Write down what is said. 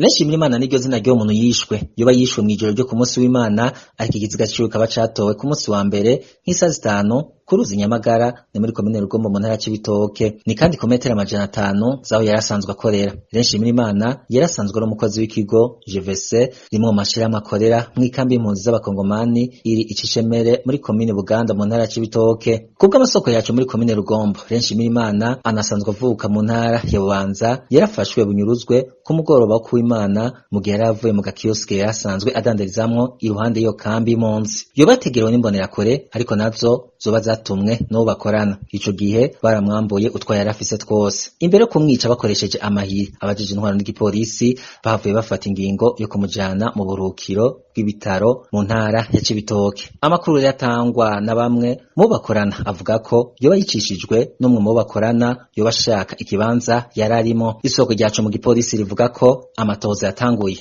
Nshimirimana niryo zina ry'uwo muntu yishwe. Yoba yishwe mw'ijoro ryo ku munsi w'Imana, ariko ikiziga ciwe kikaba catowe ku munsi wa mbere nk'isaha 5 ku ruzi Nyamagara, ni muri komine Rugombo mu ntara ya Cibitoke. Ni kandi ku metero 500 z'aho yari asanzwe akorera. Nshimirimana yari asanzwe ari umukozi w'ikigo GVC, rimwe mu mashirahamwe akorera mw'ikambi y'impunzi z'abakongomani iri Icicemere muri komine Buganda mu ntara ya Cibitoke. Kubw'amasoko yacu muri komine Rugombo, Nshimirimana anasanzwe avuka mu ntara ya Bubanza. Yarafashwe bunyuruzwe ku mugoroba wo kuw'Imana mu gihe yari avuye mu gakioske yari asanzwe adandarizamwo iruhande y'iyo kambi y'impunzi. Yoba yategerewe n'imbonerakure, ariko nazo zoba zatumwe n'uwo bakorana. Ico gihe baramwambuye utwo yari afise twose. Imbere yo kumwica bakoresheje amahiri, abajejwe intwaro n'igipolisi bahavuye bafata ingingo yo kumujana mu buruhukiro bw'ibitaro mu ntara ya Cibitoke. Amakuru rero atangwa na bamwe mu bo bakorana avuga ko yoba yicishijwe n'umwe mu bo bakorana yoba ashaka ikibanza yari arimo. Isoko ryacu mu gipolisi rivuga ko amatohoza yatanguye.